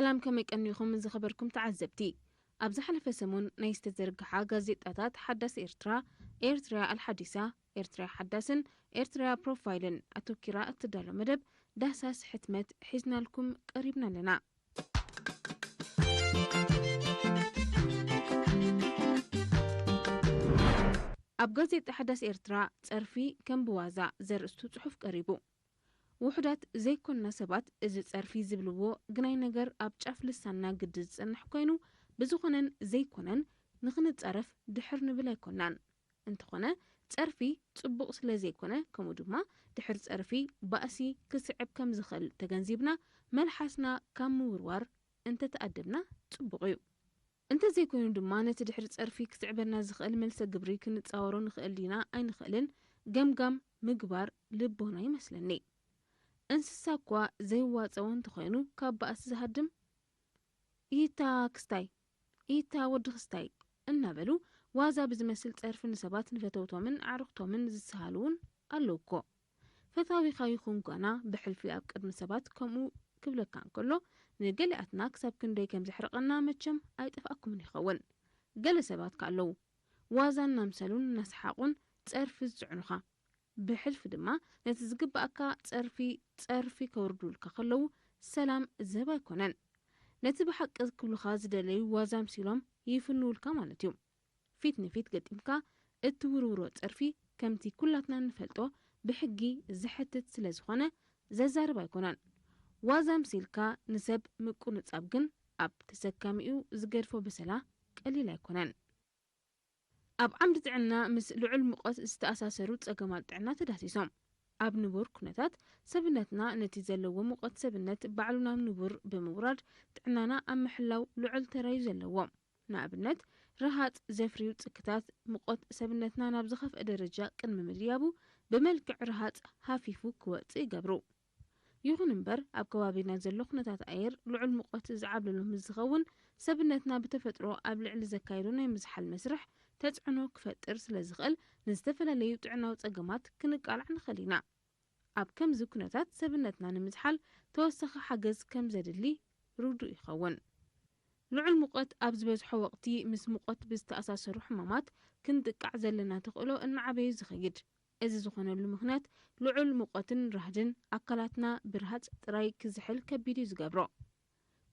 ሰላም፣ ከመይ ቀኒኹም ዝኸበርኩም ተዓዘብቲ? ኣብ ዝሓለፈ ሰሙን ናይ ዝተዘርግሓ ጋዜጣታት ሓዳስ ኤርትራ፣ ኤርትራ ኣልሓዲሳ፣ ኤርትራ ሓዳስን ኤርትራ ፕሮፋይልን ኣተኪራ እትዳሎ መደብ ዳህሳስ ሕትመት ሒዝናልኩም ቀሪብና ኣለና። ኣብ ጋዜጣ ሓዳስ ኤርትራ ጸርፊ ከም ብዋዛ ዘርእስቱ ጽሑፍ ቀሪቡ። ውሑዳት ዘይኮንና ሰባት እዚ ጸርፊ ዝብልዎ ግናይ ነገር ኣብ ጫፍ ልሳንና ግዲ ዝጸንሕ ኮይኑ፣ ብዝኾነን ዘይኮነን ንኽንጻረፍ ድሕር ንብል ኣይኮናን። እንተኾነ፣ ጸርፊ ጽቡቕ ስለ ዘይኮነ፣ ከምኡ ድማ ድሕር ጸርፊ ባእሲ ክስዕብ ከም ዝኽእል ተገንዚብና፣ መልሓስና ካብ ምውርዋር እንተተኣደብና ጽቡቕ እዩ። እንተዘይኮይኑ ድማ፣ ነቲ ድሕሪ ጸርፊ ክስዕበና ዝኽእል መልሰ ግብሪ ክንጻወሮ ንኽእል ዲና ኣይንኽእልን፣ ገምጋም ምግባር ልቦና ይመስለኒ። እንስሳ እኳ ዘይዋጸዎ እንተኾይኑ፣ ካብ ባእሲ ዝሃድም፣ "ኢታ ክስታይ፣ ኢታ ወዲ ክስታይ" እናበሉ ዋዛ ብዝመስል ጸርፊ ንሰባት ንፈተውቶምን ኣዕሩኽቶምን ዝሰሃሉ እውን ኣለዉ እኮ። ፈታዊኻ ይኹን ጓና ብሕልፊ ኣብ ቅድሚ ሰባት ከምኡ ክብለካ እንከሎ፣ ንገሊኣትና ክሳብ ክንደይ ከም ዘሕርቐና መቸም ኣይጠፍኣኩምን ይኸውን። ገለ ሰባት ከ ኣለዉ፣ ዋዛ እናምሰሉን እናሰሓቑን ጸርፊ ዝጽዕኑኻ። ብሕልፊ ድማ ነቲ ዝግባኣካ ጸርፊ፣ ጸርፊ ከውርዱልካ ከለዉ፣ ሰላም ዝህብ ኣይኮነን። ነቲ ብሓቂ ክብሉኻ ዝደለዩ ዋዛ ኣምሲሎም ይፍንውልካ ማለት እዩ። ፊት ንፊት ገጢምካ እትውርውሮ ጸርፊ፣ ከምቲ ኩላትና እንፈልጦ፣ ብሕጊ ዘሕትት ስለ ዝኾነ ዘዛርብ ኣይኮነን። ዋዛ ኣምሲልካ ንሰብ ምቁንጻብ ግን ኣብ ተሰካሚኡ ዝገድፎ በሰላ ቀሊል ኣይኮነን። ኣብ ዓምዲ ጥዕና ምስ ልዑል ሙቐት ዝተኣሳሰሩ ጸገማት ጥዕና ተዳህሲሶም። ኣብ ንቡር ኩነታት ሰብነትና ነቲ ዘለዎ ሙቐት ሰብነት ባዕሉ ናብ ንቡር ብምውራድ ጥዕናና ኣብ ምሕላው ልዑል ተራ እዩ ዘለዎ። ንኣብነት፣ ረሃጽ ዘፍርዩ ጽክታት ሙቐት ሰብነትና ናብ ዝኸፍአ ደረጃ ቅድሚ ምድያቡ ብመልክዕ ረሃጽ ሃፊፉ ክወጽእ ይገብሩ። ይኹን እምበር፣ ኣብ ከባቢና ዘሎ ኩነታት ኣየር ልዑል ሙቐት ዝዓብለሎ ምስ ዝኸውን፣ ሰብነትና ብተፈጥሮ ኣብ ልዕሊ ዘካየዶ ናይ ምዝሓል መስርሕ ተጽዕኖ ክፈጥር ስለ ዝኽእል፣ ንዝተፈላለዩ ጥዕናዊ ጸገማት ክንቃላዕ ንኽእል ኢና። ኣብ ከምዚ ኩነታት፣ ሰብነትና ንምዝሓል ተወሳኺ ሓገዝ ከም ዘድሊ ርዱእ ይኸውን። ልዑል ሙቐት ኣብ ዝበዝሖ ወቕቲ፣ ምስ ሙቐት ብዝተኣሳሰሩ ሕማማት ክንጥቃዕ ዘለና ተኽእሎ እናዓበዩ ዝኸይድ። እዚ ዝኾነሉ ምኽንያት፣ ልዑል ሙቐትን ራህድን ኣካላትና ብርሃጽ ጥራይ ክዝሕል ከቢድ እዩ ዝገብሮ።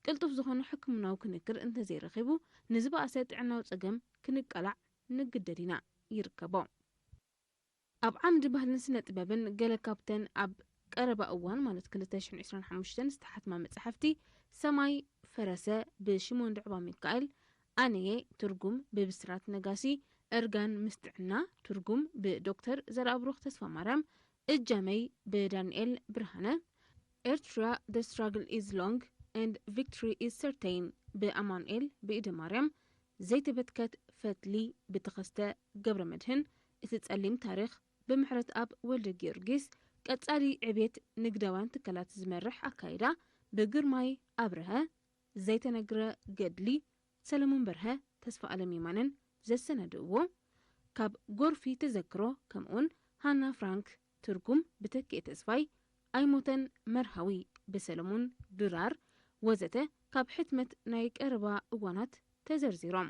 ቅልጡፍ ዝኾነ ሕክምናዊ ክንክር እንተዘይረኺቡ፣ ንዝበኣሰ ጥዕናዊ ጸገም ክንቃላዕ ንግደድ ኢና። ይርከቦ። ኣብ ዓምዲ ባህልን ስነ ጥበብን፣ ገለ ካብተን ኣብ ቀረባ እዋን፣ ማለት ክልተ ሽሕን ዕስራን ሓሙሽተን ዝተሓትማ መጻሕፍቲ፣ ሰማይ ፈረሰ ብሽሞን ድዕባ ሚካኤል፣ ኣነየ፣ ትርጉም ብብስራት ነጋሲ፣ እርጋን ምስ ጥዕና፣ ትርጉም ብዶክተር ዘርኣብሩኽ ተስፋማርያም፣ እጃመይ ብዳንኤል ብርሃነ፣ ኤርትራ፣ The Struggle Is Long and Victory Is Certain ብኣማኑኤል ብኢደ ማርያም፣ ዘይተበትከት ፈትሊ ብተኸስተ ገብረ መድህን፣ እቲ ጸሊም ታሪኽ ብምሕረትኣብ ወልደ ጊዮርጊስ፣ ቀጻሊ ዕቤት ንግዳውያን ትካላት ዝመርሕ ኣካይዳ ብግርማይ ኣብርሀ፣ ዘይተነግረ ገድሊ ሰለሙን በርሀ፣ ተስፋ ኣለም የማነን ዘሰናድእዎ፣ ካብ ጎርፊ ተዘክሮ፣ ከምኡውን ሃና ፍራንክ፣ ትርጉም ብተኪኤ ተስፋይ፣ ኣይሞተን መርሃዊ ብሰለሙን ድራር ወዘተ ካብ ሕትመት ናይ ቀረባ እዋናት ተዘርዚሮም።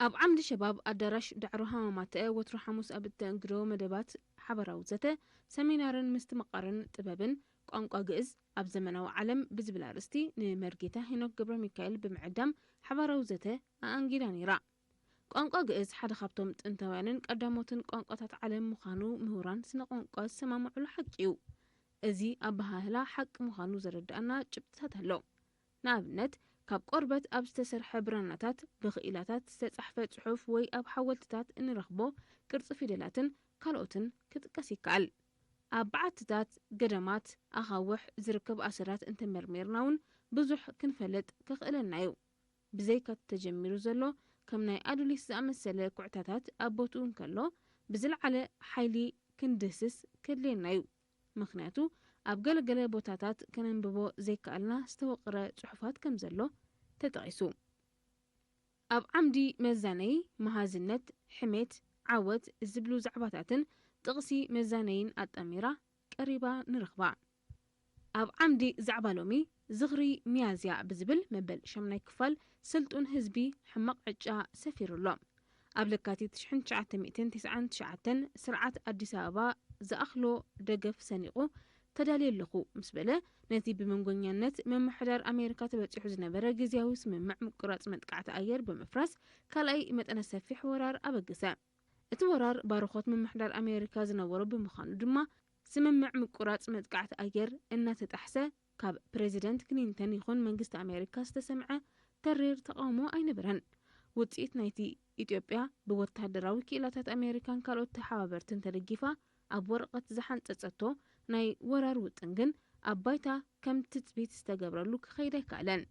ኣብ ዓምዲ ሸባብ ኣዳራሽ ዳዕሮ ሃማማተአ፣ ወትሩ ሓሙስ ኣብ እተእንግዶ መደባት ሓባራዊ ዘተ፣ ሰሚናርን ምስትምቓርን ጥበብን ቋንቋ ግእዝ ኣብ ዘመናዊ ዓለም ብዝብል ኣርእስቲ፣ ንመርጌታ ሄኖክ ገብረ ሚካኤል ብምዕዳም ሓባራዊ ዘተ ኣኣንጊዳ ነይራ። ቋንቋ ግእዝ ሓደ ካብቶም ጥንታውያንን ቀዳሞትን ቋንቋታት ዓለም ምዃኑ ምሁራን ስነ ቋንቋ ዝሰማምዑሉ ሓቂ እዩ። እዚ ኣበሃህላ ሓቂ ምዃኑ ዘረድኣና ጭብጥታት ኣሎ። ንኣብነት፣ ካብ ቆርበት ኣብ ዝተሰርሐ ብራናታት፣ ብኽኢላታት ዝተጻሕፈ ጽሑፍ ወይ ኣብ ሓወልትታት እንረኽቦ ቅርጺ ፊደላትን ካልኦትን ክጥቀስ ይከኣል። ኣብ በዓትታት፣ ገዳማት፣ ኣኻውሕ ዝርከብ ኣሰራት እንተመርሚርና እውን ብዙሕ ክንፈልጥ ከኽእለና እዩ። ብዘይካ እቲ ተጀሚሩ ዘሎ ከም ናይ ኣዱሊስ ዝኣመሰለ ኩዕታታት ኣብ ቦትኡ እንከሎ፣ ብዝለዓለ ሓይሊ ክንድህስስ ከድልየና እዩ። ምኽንያቱ፣ ኣብ ገለገለ ቦታታት ከነንብቦ ዘይከኣልና ዝተወቕረ ጽሑፋት ከም ዘሎ ተጠቒሱ። ኣብ ዓምዲ መዛነዪ፣ መሃዝነት፣ ሕሜት፣ ዓወት ዝብሉ ዛዕባታትን ጥቕሲ መዛነዪን ኣጣሚራ ቀሪባ ንረኽባ። ኣብ ዓምዲ ዛዕባ ሎሚ፣ ዝኽሪ ሚያዝያ ብዝብል መበል ሻምናይ ክፋል ስልጡን ህዝቢ ሕማቕ ዕጫ ሰፊሩ ኣሎ። ኣብ ለካቲት ሽሕን ትሽዓተ ሚእትን ተስዓን ትሽዓተን ስርዓት ኣዲስ ኣበባ ዝኣኽሎ ደገፍ ሰኒቑ ተዳልየ ኣለኹ ምስ በለ፣ ነቲ ብመንጎኛነት ምምሕዳር ኣሜሪካ ተበጺሑ ዝነበረ ግዝያዊ ስምምዕ ምቁራጽ መጥቃዕቲ ኣየር ብምፍራስ ካልኣይ መጠነ ሰፊሕ ወራር ኣበገሰ። እቲ ወራር ባርኾት ምምሕዳር ኣሜሪካ ዝነበሮ ብምዃኑ ድማ፣ ስምምዕ ምቁራጽ መጥቃዕቲ ኣየር እናተጣሕሰ፣ ካብ ፕሬዚደንት ክሊንተን ይኹን መንግስቲ ኣሜሪካ ዝተሰምዐ ተሪር ተቓውሞ ኣይነበረን። ውጽኢት ናይቲ፣ ኢትዮጵያ ብወታደራዊ ክኢላታት ኣሜሪካን ካልኦት ተሓባበርትን ተደጊፋ ኣብ ወረቐት ዝሓንጸጸቶ ናይ ወራር ውጥን ግን፣ ኣብ ባይታ ከም ትጽቢት ዝተገብረሉ ክኸይድ ኣይከኣለን።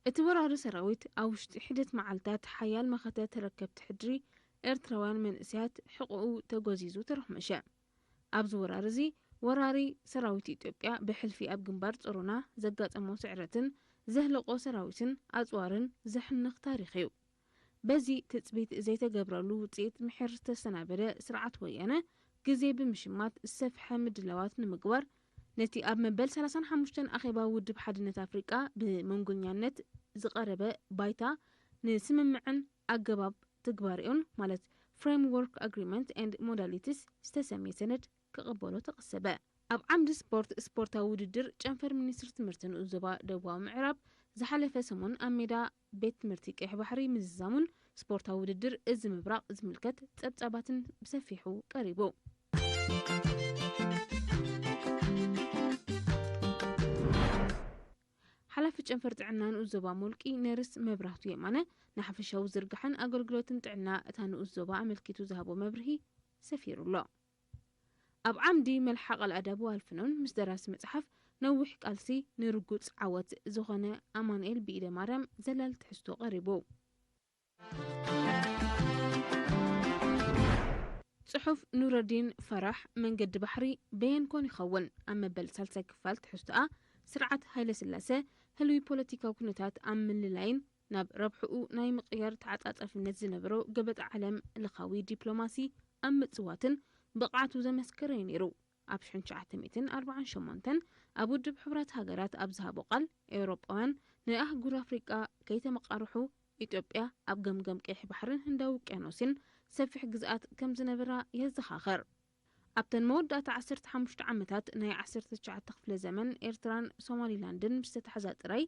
እቲ ወራሪ ሰራዊት ኣብ ውሽጢ ሒደት መዓልታት ሓያል መኸተ ተረከብቲ ሕድሪ ኤርትራውያን መንእሰያት ሕቖኡ ተጎዚዙ ተረኽመሸ። ኣብዚ ወራር እዚ፣ ወራሪ ሰራዊት ኢትዮጵያ ብሕልፊ ኣብ ግንባር ጾሮና ዘጋጠሞ ስዕረትን ዘህለቆ ሰራዊትን ኣጽዋርን ዘሕንኽ ታሪኽ እዩ። በዚ ትጽቢት ዘይተገብረሉ ውጽኢት ምሒር ዝተሰናበደ ስርዓት ወያነ፣ ግዜ ብምሽማት ዝሰፍሐ ምድላዋት ንምግባር፣ ነቲ ኣብ መበል ሰላሳን ሓሙሽተን ኣኼባ ውድብ ሓድነት ኣፍሪቃ ብመንጎኛነት ዝቐረበ ባይታ ንስምምዕን ኣገባብ ትግባሬኡን፣ ማለት Framework Agreement and Modalities ዝተሰምየ ሰነድ ክቕበሎ ተቐሰበ። ኣብ ዓምዲ ስፖርት፣ ስፖርታዊ ውድድር ጨንፈር ሚኒስትሪ ትምህርቲ ንኡስ ዞባ ደቡባዊ ምዕራብ ዝሓለፈ ሰሙን ኣብ ሜዳ ቤት ትምህርቲ ቀይሕ ባሕሪ ምዝዛሙን ስፖርታዊ ውድድር እዚ ምብራቕ ዝምልከት ጸብጻባትን ብሰፊሑ ቀሪቡ። ሓላፊ ጨንፈር ጥዕና ንኡስ ዞባ ሞልቂ ነርስ መብራህቱ የማነ ንሓፈሻዊ ዝርጋሐን ኣገልግሎትን ጥዕና እታ ንኡስ ዞባ ኣመልኪቱ ዝሃቦ መብርሂ ሰፊሩ ኣሎ። ኣብ ዓምዲ መልሓቕ ኣልኣዳብ ወኣልፍኖን ምስ ደራሲ መጽሓፍ ነዊሕ ቃልሲ ንርጉጽ ዓወት ዝኾነ ኣማኑኤል ብኢደ ማርያም ዘላል ትሕዝቶ ቀሪቡ። ጽሑፍ ኑረዲን ፈራሕ መንገዲ ባሕሪ በየን ኮን ይኸውን? ኣብ መበል ሳልሳይ ክፋል ትሕዝቶኣ፣ ስርዓት ሃይለ ስላሰ ህልዊ ፖለቲካዊ ኩነታት ኣብ ምልላይን ናብ ረብሕኡ ናይ ምቕያር ተዓጻጻፍነት ዝነበሮ ገበጥ ዓለም ለኻዊ ዲፕሎማሲ ኣብ ምጽዋትን ብቕዓቱ ዘመስከረ እዩ ነይሩ። ኣብ ሽሕን ትሽዓተ ሚእትን ኣርባዓን ሸሞንተን ኣብ ውድብ ሕቡራት ሃገራት ኣብ ዝሃቦ ቃል፣ ኤውሮጳውያን ንኣህጉር ኣፍሪቃ ከይተመቓርሑ፣ ኢትዮጵያ ኣብ ገምገም ቀይሕ ባሕርን ህንዳዊ ውቅያኖስን ሰፊሕ ግዝኣት ከም ዝነበራ የዘኻኽር። ኣብተን መወዳእታ ዓሰርተ ሓሙሽተ ዓመታት ናይ ዓሰርተ ትሽዓተ ክፍለ ዘመን፣ ኤርትራን ሶማሊላንድን ምስ ተታሕዛ ጥራይ፣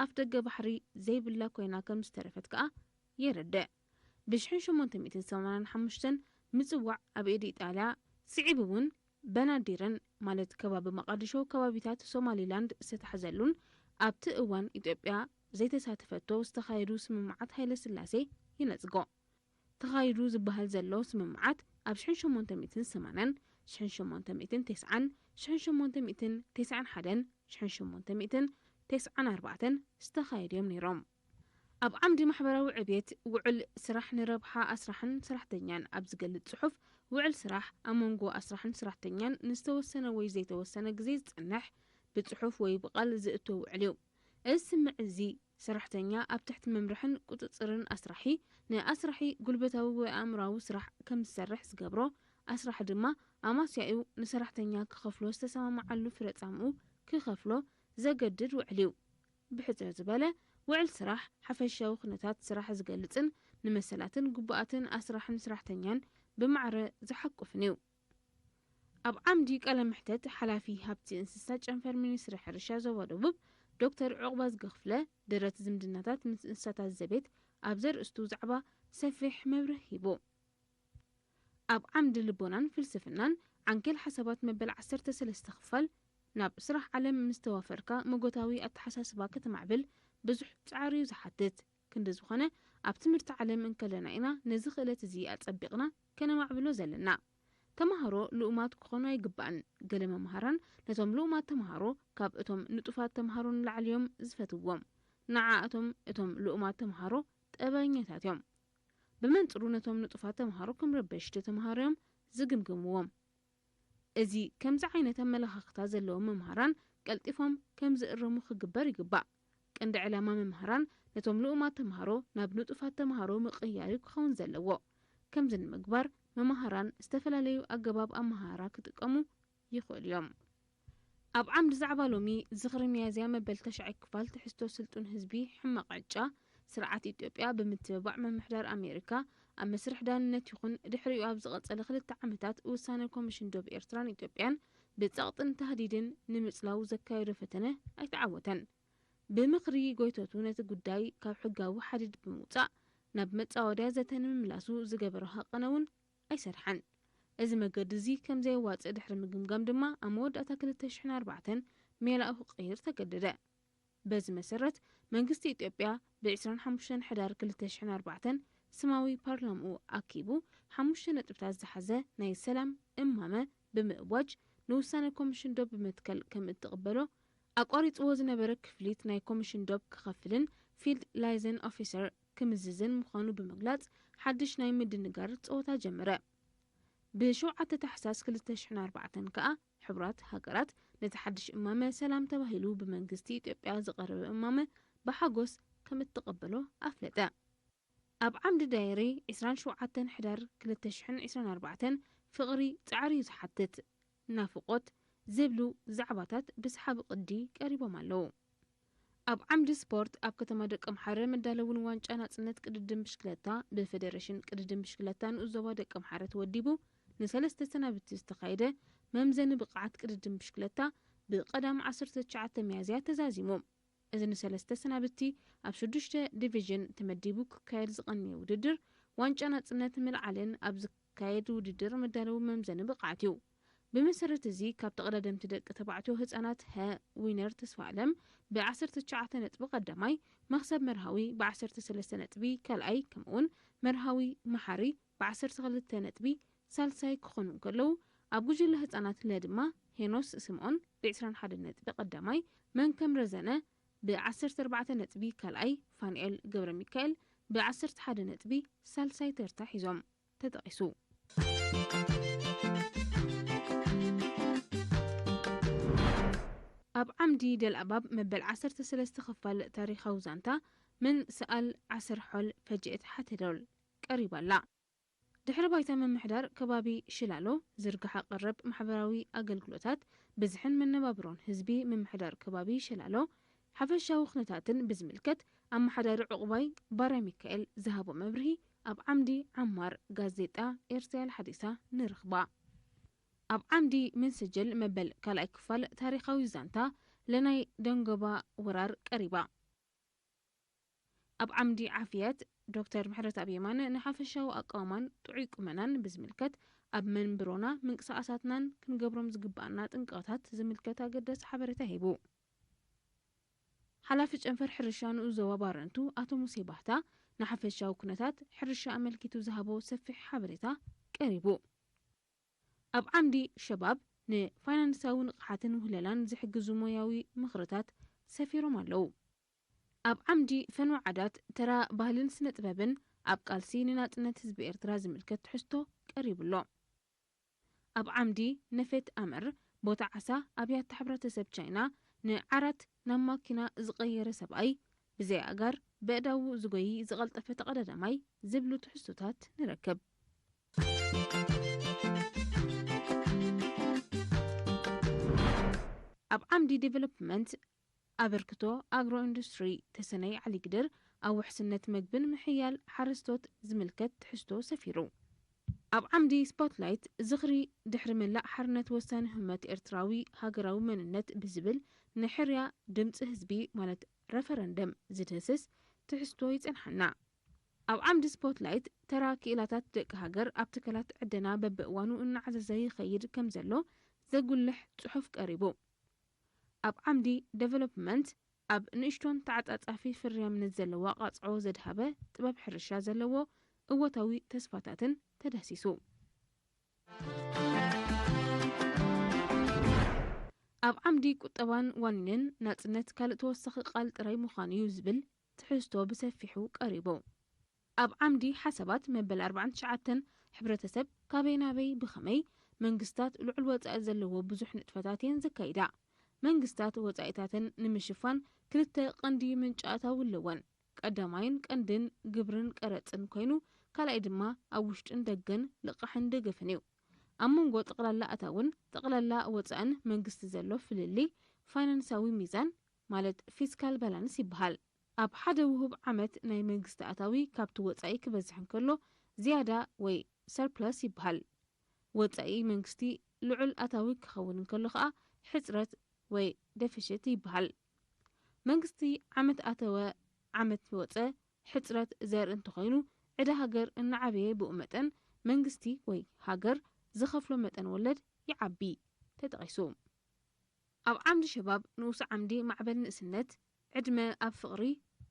ኣፍ ደገ ባሕሪ ዘይብላ ኮይና ከም ዝተረፈት ከኣ የረድእ። ብሽሕን ሸሞንተ ሚእትን ሰማንያን ሓሙሽተን ምጽዋዕ ኣብ ኢድ ኢጣልያ ስዒቡ እውን፣ በናዲርን፣ ማለት ከባቢ መቓድሾ፣ ከባቢታት ሶማሊላንድ ዝተታሕዘሉን ኣብቲ እዋን ኢትዮጵያ ዘይተሳተፈቶ ዝተኻየዱ ስምምዓት ሃይለ ስላሴ ይነጽጎ። ተኻይዱ ዝበሃል ዘሎ ስምምዓት ኣብ ሽሕን ሸሞንተ ሚእትን ሰማንያን፣ ሽሕን ሸሞንተ ሚእትን ተስዓን፣ ሽሕን ሸሞንተ ሚእትን ተስዓን ሓደን፣ ሽሕን ሸሞንተ ሚእትን ተስዓን ኣርባዕተን ዝተኻየዱ እዮም ነይሮም። ኣብ ዓምዲ ማሕበራዊ ዕብየት፣ ውዕል ስራሕ ንረብሓ ኣስራሕን ሰራሕተኛን ኣብ ዝገልጽ ጽሑፍ፣ ውዕል ስራሕ ኣብ መንጎ ኣስራሕን ሰራሕተኛን ንዝተወሰነ ወይ ዘይተወሰነ ግዜ ዝጸንሕ፣ ብጽሑፍ ወይ ብቓል ዝእቶ ውዕል እዩ። እዚ ስምምዕ እዚ፣ ሰራሕተኛ ኣብ ትሕቲ መምርሕን ቁጽጽርን ኣስራሒ፣ ንኣስራሒ ጉልበታዊ ወይ ኣእምራዊ ስራሕ ከም ዝሰርሕ ዝገብሮ፣ ኣስራሒ ድማ ኣማስያኡ ንሰራሕተኛ ክኸፍሎ ዝተሰማምዓሉ ፍረ ጻምኡ ክኸፍሎ ዘገድድ ውዕል እዩ። ብሕጽር ዝበለ፣ ውዕል ስራሕ ሓፈሻዊ ኩነታት ስራሕ ዝገልጽን ንመሰላትን ግቡኣትን ኣስራሕን ሰራሕተኛን ብማዕረ ዝሓቁፍን እዩ። ኣብ ዓምዲ ቃለ መሕተት፣ ሓላፊ ሃብቲ እንስሳ ጨንፈር ሚኒስትሪ ሕርሻ ዞባ ደቡብ ዶክተር ዑቕባዝጊ ክፍለ፣ ደረት ዝምድናታት ምስ እንስሳታት ዘቤት ኣብ ዘርእስቱ ዛዕባ ሰፊሕ መብርሂ ሂቡ። ኣብ ዓምዲ ልቦናን ፍልስፍናን፣ ዓንኬል ሓሳባት መበል ዓሰርተ ሰለስተ ክፋል፣ ናብ ስራሕ ዓለም ምስ ተዋፈርካ መጎታዊ ኣተሓሳስባ ከተማዕብል ብዙሕ ጻዕሪ እዩ ዝሓትት። ክንዲ ዝኾነ፣ ኣብ ትምህርቲ ዓለም እንከለና ኢና ነዚ ክእለት እዚ ኣጸቢቕና ከነማዕብሎ ዘለና። ተማሃሮ ልኡማት ክኾኑ ኣይግባእን። ገለ መምሃራን ነቶም ልኡማት ተማሃሮ ካብ እቶም ንጡፋት ተማሃሮ ንላዕሊ እዮም ዝፈትውዎም። ንዓኣቶም እቶም ልኡማት ተማሃሮ ጠበኛታት እዮም። ብመንጽሩ ነቶም ንጡፋት ተማሃሮ ከም ረበሽቲ ተማሃሮ እዮም ዝግምግምዎም። እዚ ከምዚ ዓይነት ኣመለኻኽታ ዘለዎም መምሃራን ቀልጢፎም ከም ዝእረሙ ክግበር ይግባእ። ቀንዲ ዕላማ መምሃራን ነቶም ልኡማት ተምሃሮ ናብ ንጡፋት ተምሃሮ ምቕያር እዩ ክኸውን ዘለዎ። ከምዚ ንምግባር መምሃራን ዝተፈላለዩ ኣገባብ ኣመሃህራ ክጥቀሙ ይኽእሉ እዮም። ኣብ ዓምዲ ዛዕባ ሎሚ ዝኽሪ ሚያዝያ መበል ተሽዓይ ክፋል ትሕዝቶ ስልጡን ህዝቢ ሕማቕ ዕጫ ስርዓት ኢትዮጵያ ብምትብባዕ ምምሕዳር ኣሜሪካ ኣብ መስርሕ ዳንነት ይኹን ድሕሪኡ ኣብ ዝቐጸለ ክልተ ዓመታት ውሳነ ኮሚሽን ዶብ ኤርትራን ኢትዮጵያን ብጸቕጥን ታህዲድን ንምጽላው ዘካየዶ ፈተነ ኣይተዓወተን። ብምኽሪ ጎይቶቱ ነቲ ጉዳይ ካብ ሕጋዊ ሓዲድ ብምውጻእ ናብ መጻወድያ ዘተ ንምምላሱ ዝገበሮ ሃቐነ እውን ኣይሰርሐን። እዚ መገዲ እዚ ከም ዘየዋጽእ ድሕሪ ምግምጋም ድማ ኣብ መወዳእታ ክልተ ሽሕን ኣርባዕተን ሜላኡ ክቕይር ተገደደ። በዚ መሰረት መንግስቲ ኢትዮጵያ ብ ዕስራን ሓሙሽተን ሕዳር ክልተ ሽሕን ኣርባዕተን ስማዊ ፓርላምኡ ኣኪቡ ሓሙሽተ ነጥብታት ዝሓዘ ናይ ሰላም እማመ ብምእዋጅ ንውሳነ ኮሚሽን ዶብ ብመትከል ከም እትቕበሎ ኣቋሪጽዎ ዝነበረ ክፍሊት ናይ ኮሚሽን ዶብ ክኸፍልን ፊልድ ላይዘን ኦፊሰር ክምዝዝን ምዃኑ ብምግላጽ ሓድሽ ናይ ምድንጋር ጸወታ ጀመረ። ብ ሸውዓተ ታሕሳስ ክልተ ሽሕን ኣርባዕተን ከኣ ሕቡራት ሃገራት ነቲ ሓድሽ እማመ ሰላም ተባሂሉ ብመንግስቲ ኢትዮጵያ ዝቐረበ እማመ ብሓጎስ ከም እትቐበሎ ኣፍለጠ። ኣብ ዓምዲ ዳይሪ ዕስራን ሸውዓተን ሕዳር ክልተ ሽሕን ዕስራን ኣርባዕተን ፍቕሪ ጻዕሪ እዩ ዝሓትት፣ ናፍቖት ዝብሉ ዛዕባታት ብሰሓቢ ቅዲ ቀሪቦም ኣለዉ። ኣብ ዓምዲ ስፖርት ኣብ ከተማ ደቀምሓረ መዳለዊ ንዋንጫ ናጽነት ቅድድም ብሽክለታ ብፌደሬሽን ቅድድም ብሽክለታ ንኡስ ዞባ ደቀምሓረ ተወዲቡ ንሰለስተ ሰናብቲ ዝተኻየደ መምዘኒ ብቕዓት ቅድድም ብሽክለታ ብቐዳም ዓሰርተ ትሽዓተ ሚያዝያ ተዛዚሙ። እዚ ንሰለስተ ሰናብቲ ኣብ ሽዱሽተ ዲቪዥን ተመዲቡ ክካየድ ዝቐነየ ውድድር ዋንጫ ናጽነት ምልዓልን ኣብ ዝካየድ ውድድር መዳለዊ መምዘኒ ብቕዓት እዩ። ብመሰረት እዚ ካብ ተቐዳደምቲ ደቂ ተባዕትዮ ህጻናት ሀ ዊነር ተስፋ ኣለም ብ ዓሰርተ ትሽዓተ ነጥቢ ቀዳማይ፣ መኽሰብ መርሃዊ ብ ዓሰርተ ሰለስተ ነጥቢ ካልኣይ ከምኡውን መርሃዊ መሓሪ ብ ዓሰርተ ክልተ ነጥቢ ሳልሳይ ክኾኑ እንከለዉ፣ ኣብ ጉጅለ ህጻናት ለ ድማ ሄኖስ ስምኦን ብ ዕስራን ሓደን ነጥቢ ቀዳማይ፣ መንከም ረዘነ ብ ዓሰርተ ኣርባዕተ ነጥቢ ካልኣይ፣ ፋንኤል ገብረ ሚካኤል ብ ዓሰርተ ሓደ ነጥቢ ሳልሳይ ተርታ ሒዞም ተጠቒሱ። ኣብ ዓምዲ ደልኣባብ መበል ዓሰርተ ሰለስተ ክፋል ታሪኻዊ ዛንታ ምን ሰኣል ዓሰር ሖል ፈጅእት ሓተዶል ቀሪባ ኣላ። ድሕሪ ባይታ ምምሕዳር ከባቢ ሽላሎ ዝርግሐ ቀረብ ማሕበራዊ ኣገልግሎታት ብዝሕን መነባብሮን ህዝቢ ምምሕዳር ከባቢ ሽላሎ ሓፈሻዊ ኩነታትን ብዝምልከት ኣመሓዳሪ ዕቑባይ ባርያ ሚካኤል ዝሃቦ መብርሂ ኣብ ዓምዲ ዓማር ጋዜጣ ኤርትራ ሓዲሳ ንረኽባ። ኣብ ዓምዲ ምን ስጅል መበል ካልኣይ ክፋል ታሪኻዊ ዛንታ ለናይ ደንጎባ ወራር ቀሪባ። ኣብ ዓምዲ ዓፍየት ዶክተር ምሕረተኣብ የማነ ንሓፈሻዊ ኣቃውማን ጥዑይ ቁመናን ብዝምልከት ኣብ መንብሮና ምንቅስቓሳትናን ክንገብሮም ዝግባኣና ጥንቃታት ዝምልከት ኣገዳሲ ሓበሬታ ሂቡ። ሓላፊ ጨንፈር ሕርሻ ንኡስ ዞባ ባረንቱ ኣቶ ሙሴ ባህታ ንሓፈሻዊ ኩነታት ሕርሻ ኣመልኪቱ ዝሃቦ ሰፊሕ ሓበሬታ ቀሪቡ። ኣብ ዓምዲ ሸባብ ንፋይናንሳዊ ንቕሓትን ውህለላን ዝሕግዙ ሞያዊ ምኽርታት ሰፊሮም ኣለዉ። ኣብ ዓምዲ ፈንው ዓዳት ተራ ባህልን ስነ ጥበብን ኣብ ቃልሲ ንናጽነት ህዝቢ ኤርትራ ዝምልከት ትሕዝቶ ቀሪቡ ኣሎ። ኣብ ዓምዲ ነፌት ኣምር ቦታ ዓሳ ኣብያተ ሕብረተሰብ ቻይና ንዓራት ናብ ማኪና ዝቐየረ ሰብኣይ ብዘይ ኣእጋር በእዳዉ ዝጎይ ዝቐልጠፈ ተቐዳዳማይ ዝብሉ ትሕዝቶታት ንረክብ። ኣብ ዓምዲ ዴቨሎፕመንት ኣበርክቶ ኣግሮ ኢንዱስትሪ ተሰነይ ዓሊግድር ኣብ ውሕስነት መግብን ምሕያል ሓረስቶት ዝምልከት ትሕዝቶ ሰፊሩ። ኣብ ዓምዲ ስፖትላይት ዝኽሪ ድሕሪ መላእ ሓርነት ወሳኒ ህመት ኤርትራዊ ሃገራዊ መንነት ብዝብል ንሕርያ ድምፂ ህዝቢ ማለት ረፈረንደም ዝድህስስ ትሕዝቶ ይጸንሓና። ኣብ ዓምዲ ስፖትላይት ተራ ክኢላታት ደቂ ሃገር ኣብ ትካላት ዕደና በብእዋኑ እናዓዘዘ ይኸይድ ከም ዘሎ ዘጉልሕ ጽሑፍ ቀሪቡ። ኣብ ዓምዲ ዴቨሎፕመንት ኣብ ንእሽቶን ተዓጻጻፊ ፍርያምነት ዘለዋ ቃጽዖ ዘድሃበ ጥበብ ሕርሻ ዘለዎ እወታዊ ተስፋታትን ተዳህሲሱ። ኣብ ዓምዲ ቁጠባን ዋኒንን ናጽነት ካልእ ተወሳኺ ቃል ጥራይ ምዃኑ እዩ ዝብል ትሕዝቶ ብሰፊሑ ቀሪቡ። ኣብ ዓምዲ ሓሳባት መበል ኣርባዓን ትሽዓተን ሕብረተሰብ ካበይ ናበይ ብኸመይ መንግስታት ልዑል ወጻኢ ዘለዎ ብዙሕ ንጥፈታት እየን ዘካይዳ። መንግስታት ወጻኢታተን ንምሽፋን ክልተ ቀንዲ ምንጪ ኣታዊ ኣለወን። ቀዳማይን ቀንድን ግብርን ቀረጽን ኮይኑ ካልኣይ ድማ ኣብ ውሽጥን ደገን ልቓሕን ደገፍን እዩ። ኣብ መንጎ ጠቕላላ ኣታውን ጠቕላላ ወጻእን መንግስቲ ዘሎ ፍልልይ ፋይናንሳዊ ሚዛን፣ ማለት ፊስካል ባላንስ ይበሃል። ኣብ ሓደ ውሁብ ዓመት ናይ መንግስቲ ኣታዊ ካብቲ ወጻኢ ክበዝሕ እንከሎ ዝያዳ ወይ ሰርፕለስ ይበሃል። ወጻኢ መንግስቲ ልዑል ኣታዊ ክኸውን እንከሎ ከኣ ሕጽረት ወይ ደፊሽት ይበሃል። መንግስቲ ዓመት ኣተወ ዓመት ወጸ ሕጽረት ዘርኢ እንተኾይኑ፣ ዕዳ ሃገር እናዓበየ ብኡ መጠን መንግስቲ ወይ ሃገር ዝኸፍሎ መጠን ወለድ ይዓቢ። ተጠቒሱ። ኣብ ዓምዲ ሸባብ ንኡስ ዓምዲ ማዕበል ንእስነት፣ ዕድመ ኣብ ፍቕሪ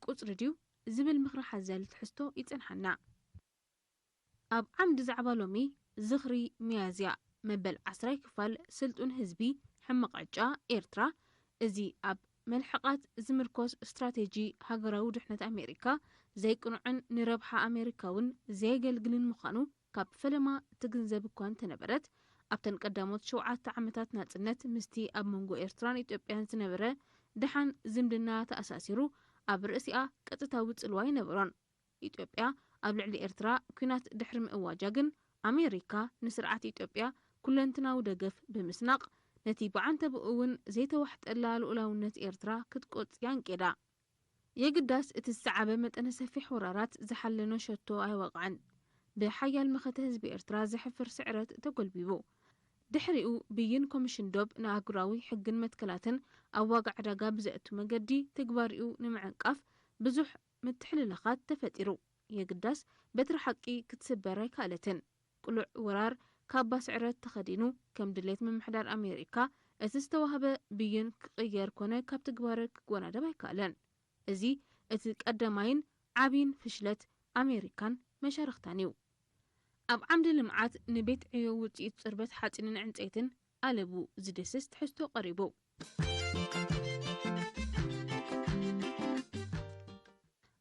ቁጽሪ ድዩ ዝብል ምኽሪ ሓዘል ትሕዝቶ ይጽንሓና። ኣብ ዓምዲ ዛዕባ ሎሚ ዝኽሪ ሚያዝያ መበል ዓስራይ ክፋል ስልጡን ህዝቢ ሕመቕ ዕጫ ኤርትራ፣ እዚ ኣብ መልሕቓት ዝምርኮስ ስትራቴጂ ሃገራዊ ድሕነት ኣሜሪካ ዘይቅኑዕን ንረብሓ ኣሜሪካ እውን ዘየገልግልን ምዃኑ ካብ ፈለማ ትግንዘብ እኳ እንተነበረት፣ ኣብተን ቀዳሞት ሸውዓተ ዓመታት ናጽነት ምስቲ ኣብ መንጎ ኤርትራን ኢትዮጵያን ዝነበረ ደሓን ዝምድና ተኣሳሲሩ ኣብ ርእሲኣ ቀጥታዊ ጽልዋ ኣይነበሮን። ኢትዮጵያ ኣብ ልዕሊ ኤርትራ ኲናት ድሕሪ ምእዋጃ ግን፣ ኣሜሪካ ንስርዓት ኢትዮጵያ ኩለንትናዊ ደገፍ ብምስናቕ፣ ነቲ ብዓንተብኡ እውን ዘይተዋሕጠላ ልኡላውነት ኤርትራ ክትቆጽ ኣንቂዳ። የግዳስ እቲ ዝሰዓበ መጠነ ሰፊሕ ወራራት ዝሓለኖ ሸቶ ኣይወቕዐን። ብሓያል መኸተ ህዝቢ ኤርትራ ዘሕፍር ስዕረት ተጎልቢቡ። ድሕሪኡ ብይን ኮሚሽን ዶብ ንኣህጉራዊ ሕግን መትከላትን ኣብ ዋጋ ዕዳጋ ብዘእቱ መገዲ ትግባሪኡ ንምዕንቃፍ ብዙሕ ምትሕልላኻት ተፈጢሩ። የግዳስ በትሪ ሓቂ ክትስበር ኣይከኣለትን። ቅሉዕ ወራር ካባ ስዕረት ተኸዲኑ፣ ከም ድሌት ምምሕዳር ኣሜሪካ እቲ ዝተዋህበ ብይን ክቕየር ኮነ ካብ ትግባረ ክጎናደብ ኣይከኣለን። እዚ እቲ ቀዳማይን ዓብይን ፍሽለት ኣሜሪካን መሻርኽታን እዩ። ኣብ ዓምዲ ልምዓት ንቤት ዕዮ ውፅኢት ፅርበት ሓፂንን ዕንፀይትን ኣለቡ ዝድስስ ትሕዝቶ ቀሪቡ።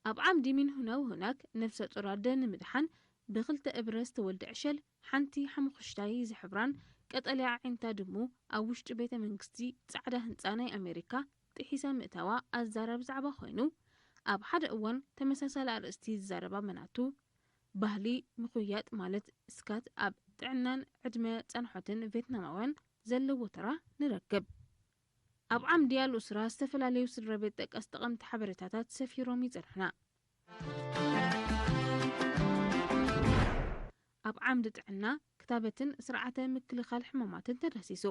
ኣብ ዓምዲ ሚንሁና ውሁናክ ነፍሰ ጡር ኣደ ንምድሓን ብክልተ እብረ ዝተወልደ ዕሸል ሓንቲ ሓሙኽሽታይ ዝሕብራን ቀጠልያ ኣዒንታ ድሙ ኣብ ውሽጢ ቤተ መንግስቲ ጻዕዳ ህንጻ ናይ ኣሜሪካ ጥሒሳ ምእታዋ ኣዛራቢ ዛዕባ ኮይኑ፣ ኣብ ሓደ እዋን ተመሳሳሊ ኣርእስቲ ዝዛረባ መናቱ፣ ባህሊ ምኹያጥ ማለት ስካት ኣብ ጥዕናን ዕድመ ጸንሖትን ቬትናማውያን ዘለዎ ተራ ንረክብ። ኣብ ዓምዲ ኣልኡስራ ዝተፈላለዩ ስድራ ቤት ጠቀስ ጠቐምቲ ሓበሬታታት ሰፊሮም ይጽንሑና። ኣብ ዓምዲ ጥዕና ክታበትን ስርዓተ ምክልኻል ሕማማትን ተዳሲሱ።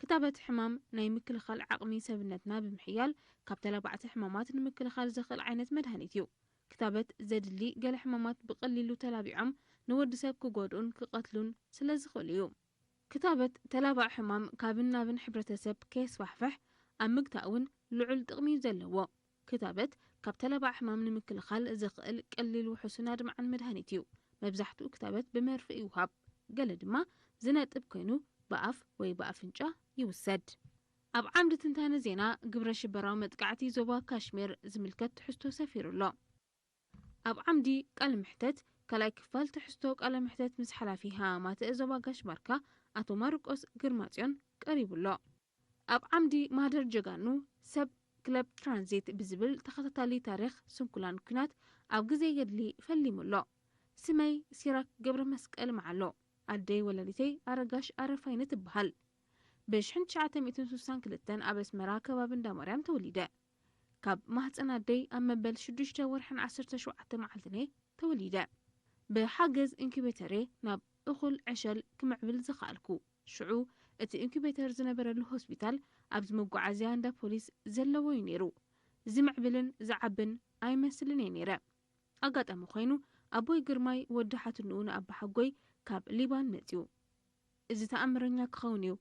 ክታበት ሕማም ናይ ምክልኻል ዓቕሚ ሰብነትና ብምሕያል ካብ ተላባዕቲ ሕማማት ንምክልኻል ዘኽእል ዓይነት መድሃኒት እዩ። ክታበት ዘድሊ ገለ ሕማማት ብቐሊሉ ተላቢዖም ንወዲ ሰብ ክጎድኡን ክቐትሉን ስለ ዝኽእሉ እዩ። ክታበት ተላባዕ ሕማም ካብን ናብን ሕብረተሰብ ከየስፋሕፍሕ ኣብ ምግታእ እውን ልዑል ጥቕሚ እዩ ዘለዎ። ክታበት ካብ ተላባዕ ሕማም ንምክልኻል ዘኽእል ቀሊል ውሑስን ኣድማዕን መድሃኒት እዩ። መብዛሕትኡ ክታበት ብመርፍእ ይውሃብ፣ ገለ ድማ ዝነጥብ ኮይኑ ብኣፍ ወይ ብኣፍንጫ ይውሰድ። ኣብ ዓምዲ ትንታነ ዜና፣ ግብረ ሽበራዊ መጥቃዕቲ ዞባ ካሽሚር ዝምልከት ትሕዝቶ ሰፊሩ ኣሎ። ኣብ ዓምዲ ቃለ መሕተት ካልኣይ ክፋል ትሕዝቶ ቃለ መሕተት ምስ ሓላፊ ሃማማተ ዞባ ጋሽ ባርካ ኣቶ ማርቆስ ግርማጽዮን ቀሪቡ ኣሎ። ኣብ ዓምዲ ማህደር ጀጋኑ ሰብ ክለብ ትራንዚት ብዝብል ተኸታታሊ ታሪኽ ስንኩላን ኲናት ኣብ ግዜ ገድሊ ፈሊሙ ኣሎ። ስመይ ሲራክ ገብረ መስቀል መዓሎ፣ ኣደይ ወላዲተይ ኣረጋሽ ኣረፋይነ ትበሃል። ብ ሽሕን ትሽዓተ ሚእትን ስሳን ክልተን ኣብ ኣስመራ ከባቢ እንዳ ማርያም ተወሊደ። ካብ ማህፀን ኣደይ ኣብ መበል ሽዱሽተ ወርሕን ዓሰርተ ሸውዓተ መዓልትን እየ ተወሊደ። ብሓገዝ ኢንኩቤተር እየ ናብ እኹል ዕሸል ክምዕብል ዝኸኣልኩ። ሽዑ እቲ ኢንኩቤተር ዝነበረሉ ሆስፒታል ኣብዚ መጓዓዝያ እንዳ ፖሊስ ዘለዎ እዩ ነይሩ። ዝምዕብልን ዝዓብን ኣይመስልን እየ ነይረ። ኣጋጣሚ ኮይኑ ኣቦይ ግርማይ ወዲ ሓትንኡ ንኣባሓጎይ ካብ ሊባን መጺኡ። እዚ ተኣምረኛ ክኸውን እዩ፣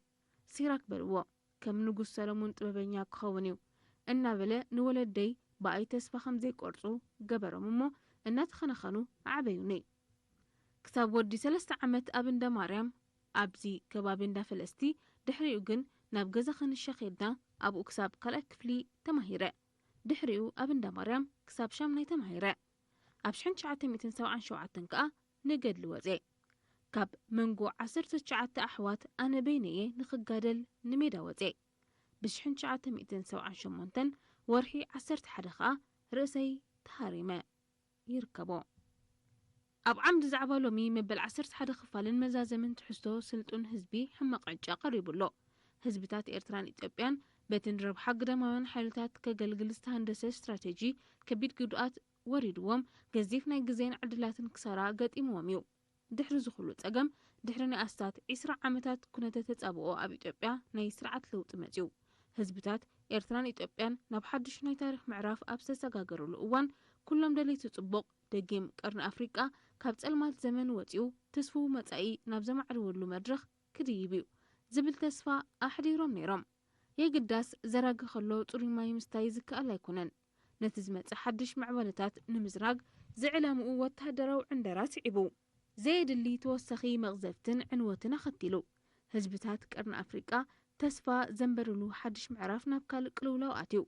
ሲራክ በልዎ፣ ከም ንጉስ ሰሎሞን ጥበበኛ ክኸውን እዩ እናበለ ንወለደይ ብኣይ ተስፋ ከም ዘይቆርጹ ገበሮም እሞ እናተኸናኸኑ ኣዕበዩኒ። ክሳብ ወዲ ሰለስተ ዓመት ኣብ እንዳ ማርያም፣ ኣብዚ ከባቢ እንዳ ፈለስቲ፣ ድሕሪኡ ግን ናብ ገዛ ከንሻ ኬድና ኣብኡ ክሳብ ካልኣይ ክፍሊ ተማሂረ። ድሕሪኡ ኣብ እንዳ ማርያም ክሳብ ሻምናይ ተማሂረ። ኣብ ሽሕን ትሽዓተ ሚእትን ሰብዓን ሸውዓተን ከኣ ንገድሊ ወጼ። ካብ መንጎ ዓሰርተ ትሽዓተ ኣሕዋት ኣነ በይነየ ንኽጋደል ንሜዳ ወጼ። ብሽሕን ትሽዓተ ሚእትን ሰብዓን ሸሞንተን ወርሒ ዓሰርተ ሓደ ከኣ ርእሰይ ተሃሪመ ይርከቦ። ኣብ ዓምዲ ዛዕባ ሎሚ መበል ዓሰርተ ሓደ ክፋልን መዛዘምን ትሕዝቶ ስልጡን ህዝቢ ሕማቕ ዕጫ ቀሪቡ ኣሎ። ህዝብታት ኤርትራን ኢትዮጵያን በቲ ንረብሓ ግዳማውያን ሓይልታት ከገልግል ዝተሃንደሰ ስትራቴጂ ከቢድ ጉድኣት ወሪድዎም፣ ገዚፍ ናይ ግዜን ዕድላትን ክሳራ ገጢምዎም እዩ። ድሕሪ ዝኹሉ ጸገም፣ ድሕሪ ናይ ኣስታት ዒስራ ዓመታት ኩነተ ተጻብኦ ኣብ ኢትዮጵያ ናይ ስርዓት ለውጢ መጺኡ። ህዝብታት ኤርትራን ኢትዮጵያን ናብ ሓድሽ ናይ ታሪኽ ምዕራፍ ኣብ ዝተሰጋገሩሉ እዋን፣ ኩሎም ደለይቲ ጽቡቕ ደጊም ቀርኒ ኣፍሪቃ ካብ ጸልማት ዘመን ወጺኡ ትስፉው መጻኢ ናብ ዘማዕድወሉ መድረኽ ክድይብ እዩ ዝብል ተስፋ ኣሕዲሮም ነይሮም። የግዳስ ዘራጊ ከሎ ጽሩይ ማይ ምስታይ ዝከኣል ኣይኮነን። ነቲ ዝመጽእ ሓድሽ ምዕባለታት ንምዝራግ ዝዕለምኡ ወተሃደራዊ ዕንደራ ስዒቡ፣ ዘየድሊ ተወሳኺ መቕዘፍትን ዕንወትን ኣኸቲሉ። ህዝብታት ቀርኒ ኣፍሪቃ ተስፋ ዘንበርሉ ሓድሽ ምዕራፍ ናብ ካልእ ቅልውላው ኣትዩ።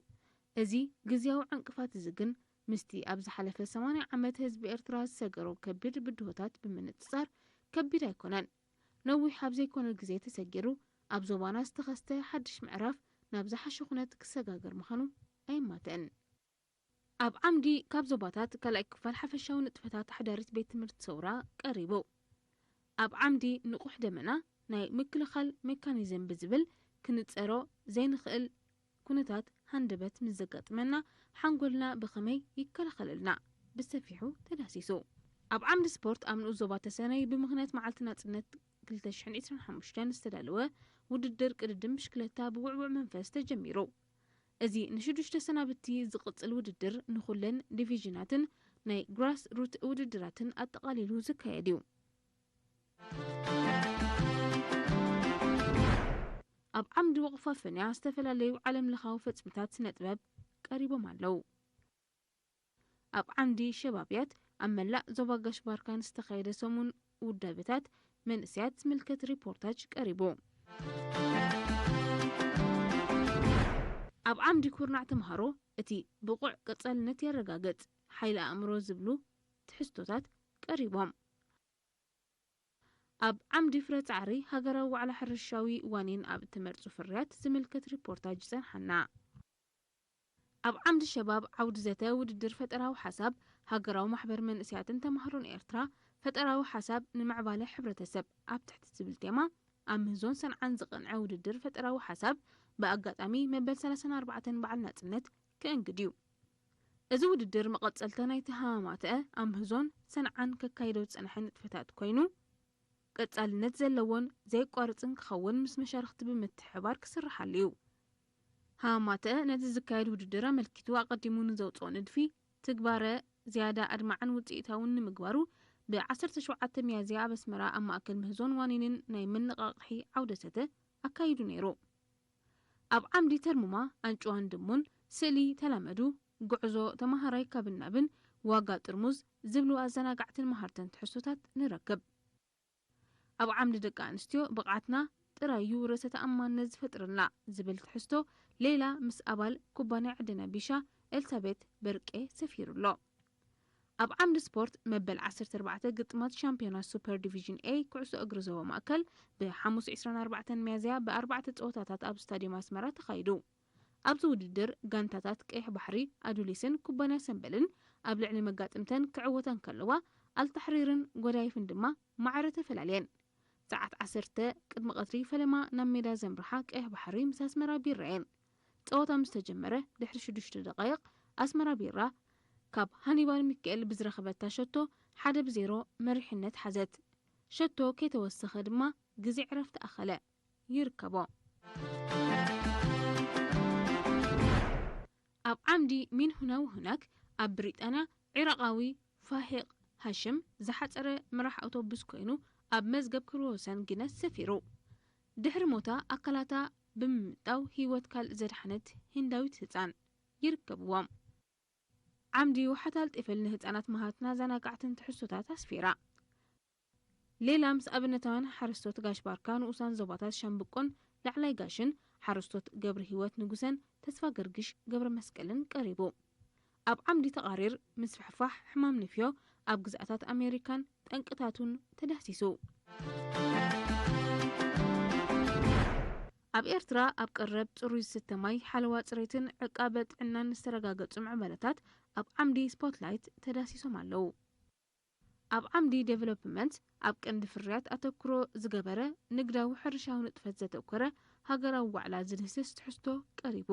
እዚ ግዝያዊ ዕንቅፋት እዚ ግን ምስቲ ኣብ ዝሓለፈ ሰማንያ ዓመት ህዝቢ ኤርትራ ዝሰገሮ ከቢድ ብድሆታት ብምንጽጻር ከቢድ ኣይኮነን። ነዊሕ ኣብ ዘይኮነ ግዜ ተሰጊሩ ኣብ ዞባና ዝተኸስተ ሓድሽ ምዕራፍ ናብ ዝሓሸ ኩነት ክሰጋገር ምዃኑ ኣይማተእን። ኣብ ዓምዲ ካብ ዞባታት ካልኣይ ክፋል ሓፈሻዊ ንጥፈታት ሓዳሪት ቤት ትምህርቲ ሰውራ ቀሪቡ። ኣብ ዓምዲ ንቑሕ ደመና ናይ ምክልኻል ሜካኒዝም ብዝብል ክንጸሮ ዘይንኽእል ኩነታት ሃንደበት ምስ ዘጋጥመና ሓንጎልና ብኸመይ ይከላኸለልና ብሰፊሑ ተዳሲሱ። ኣብ ዓምዲ ስፖርት ኣብ ንኡስ ዞባ ተሰነይ ብምኽንያት መዓልቲ ናጽነት ክልተ ሽሕን ዕስራን ሓሙሽተን ዝተዳለወ ውድድር ቅድድም ብሽክለታ ብውዕውዕ መንፈስ ተጀሚሩ። እዚ ንሽዱሽተ ሰናብቲ ዝቕጽል ውድድር ንኹለን ዲቪዥናትን ናይ ግራስ ሩት ውድድራትን ኣጠቓሊሉ ዝካየድ እዩ። ኣብ ዓምዲ ወቕፋ ፈንያ ዝተፈላለዩ ዓለም ለኻዊ ፈጽምታት ስነ ጥበብ ቀሪቦም ኣለዉ። ኣብ ዓምዲ ሸባብያት ኣብ መላእ ዞባ ጋሽ ባርካን ዝተኻየደ ሰሙን ውዳበታት መንእሰያት ዝምልከት ሪፖርታጅ ቀሪቡ። ኣብ ዓምዲ ኩርናዕ ተምሃሮ እቲ ብቑዕ ቀጻልነት የረጋግጽ ሓይሊ ኣእምሮ ዝብሉ ትሕዝቶታት ቀሪቦም። ኣብ ዓምዲ ፍረ ጻዕሪ ሃገራዊ ዋዕላ ሕርሻዊ ዋኒን ኣብ እትመርጹ ፍርያት ዝምልከት ሪፖርታጅ ይጸንሓና። ኣብ ዓምዲ ሸባብ ዓውዲ ዘተ ውድድር ፈጠራዊ ሓሳብ ሃገራዊ ማሕበር መንእሰያትን ተማሃሮን ኤርትራ ፈጠራዊ ሓሳብ ንምዕባለ ሕብረተሰብ ኣብ ትሕቲ ዝብል ቴማ ኣብ ምህዞን ሰንዓን ዝቐንዐ ውድድር ፈጠራዊ ሓሳብ ብኣጋጣሚ መበል ሰላሳን ኣርባዕተን በዓል ናጽነት ክእንግድ እዩ። እዚ ውድድር መቐጸልታ ናይቲ ሃማማተአ ኣብ ምህዞን ሰንዓን ከካይዶ ዝጸንሐ ንጥፈታት ኮይኑ፣ ቀጻልነት ዘለዎን ዘየቋርጽን ክኸውን ምስ መሻርኽቲ ብምትሕብባር ክስርሓሉ እዩ። ሃማማተአ ነቲ ዝካየድ ውድድር ኣመልኪቱ ኣቐዲሙ ንዘውጽኦ ንድፊ ትግባረ ዝያዳ ኣድማዕን ውጽኢታውን ንምግባሩ ብ ዓሰርተ ሸውዓተ ሚያዝያ ኣብ ኣስመራ ኣብ ማእከል ምህዞን ዋኒንን ናይ መነቓቕሒ ዓውደ ዘተ ኣካይዱ ነይሩ። ኣብ ዓምዲ ተርሙማ ኣንጭዋን ድሙን ስእሊ ተላመዱ፣ ጉዕዞ ተመሃራይ ካብን ናብን፣ ዋጋ ጥርሙዝ ዝብሉ ኣዘናጋዕትን መሃርትን ትሕዝቶታት ንረክብ። ኣብ ዓምዲ ደቂ ኣንስትዮ ብቕዓትና ጥራይ እዩ ርእሰ ተኣማንነት ዝፈጥረልና ዝብል ትሕዝቶ ሌላ ምስ ኣባል ኩባንያ ዕደና ቢሻ ኤልሳቤት በርቄ ሰፊሩ ኣሎ። ኣብ ዓምዲ ስፖርት መበል ዓሰርተ ኣርባዕተ ግጥማት ሻምፒዮና ሱፐር ዲቪዥን ኤ ኩዕሶ እግሪ ዞባ ማእከል ብሓሙስ ዕስራን ኣርባዕተን ሚያዝያ ብኣርባዕተ ጸወታታት ኣብ ስታድዮም ኣስመራ ተኻይዱ። ኣብዚ ውድድር ጋንታታት ቀይሕ ባሕሪ ኣዱሊስን ኩባንያ ሰምበልን ኣብ ልዕሊ መጋጥምተን ክዕወታ እንከለዋ፣ ኣልታሕሪርን ጎዳይፍን ድማ ማዕረ ተፈላልየን። ሰዓት ዓሰርተ ቅድሚ ቀትሪ ፈለማ ናብ ሜዳ ዘምርሓ ቀይሕ ባሕሪ ምስ ኣስመራ ቢራ እየን። ጸወታ ምስ ተጀመረ ድሕሪ ሽዱሽተ ደቃይቕ ኣስመራ ቢራ ካብ ሃኒባል ሚካኤል ብዝረኸበታ ሸቶ ሓደ ብዜሮ መሪሕነት ሓዘት። ሸቶ ከይተወሰኸ ድማ ግዜ ዕረፍቲ ኣኸለ። ይርከቦ። ኣብ ዓምዲ ሚን ሁና ወሁናክ ኣብ ብሪጣንያ ዒራቓዊ ፋሂቕ ሃሽም ዝሓጸረ መራሕ ኣውቶቡስ ኮይኑ ኣብ መዝገብ ክብረ ወሰን ጊነስ ሰፊሩ። ድሕሪ ሞታ ኣካላታ ብምምጣው ህይወት ካልእ ዘድሓነት ሂንዳዊት ህጻን ይርከብዎም። ዓምዲ ወሓታል ጤፈል ንህጻናት መሃርትና ዘናጋዕትን ትሕዝቶታት ኣስፊራ። ሌላ ምስ ኣብነታውያን ሓረስቶት ጋሽ ባርካ ንኡሳን ዞባታት ሻምብቆን ላዕላይ ጋሽን ሓረስቶት ገብረ ህይወት ንጉሰን ተስፋ ገርግሽ ገብረ መስቀልን ቀሪቡ። ኣብ ዓምዲ ተቓሪር ምስፍሕፋሕ ሕማም ንፍዮ ኣብ ግዝኣታት ኣሜሪካን ጠንቅታቱን ተዳህሲሱ። ኣብ ኤርትራ ኣብ ቀረብ ጽሩይ ዝስተ ማይ፣ ሓለዋ ጽሬትን ዕቃበ ጥዕናን ዝተረጋገጹ ምዕባለታት ኣብ ዓምዲ ስፖትላይት ተዳሲሶም ኣለዉ። ኣብ ዓምዲ ዴቨሎፕመንት ኣብ ቀንዲ ፍርያት ኣተኩሮ ዝገበረ ንግዳዊ ሕርሻዊ ንጥፈት ዘተኮረ ሃገራዊ ዋዕላ ዝድህስስ ትሕዝቶ ቀሪቡ።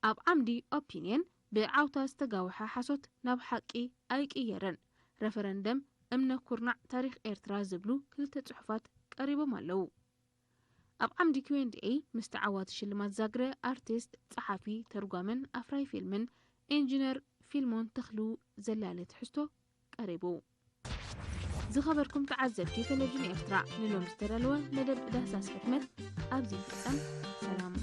ኣብ ዓምዲ ኦፒንየን ብዓውታ ዝተጋወሐ ሓሶት ናብ ሓቂ ኣይቅየርን፣ ረፈረንደም እምነ ኩርናዕ ታሪኽ ኤርትራ ዝብሉ ክልተ ጽሑፋት ቀሪቦም ኣለዉ። ኣብ ዓምዲ ኪው ኤንድ ኤ ምስ ተዓዋቲ ሽልማት ዛግረ ኣርቲስት፣ ጸሓፊ፣ ተርጓምን ኣፍራይ ፊልምን ኢንጂነር ፊልሞን ተኽሉ ዘላለ ትሕዝቶ ቀሪቡ። ዝኸበርኩም ተዓዘብቲ ቴሌቪዥን ኤርትራ፣ ንሎም ዝተዳለወ መደብ ዳህሳስ ሕትመት ኣብዚ ይፍጸም። ሰላም።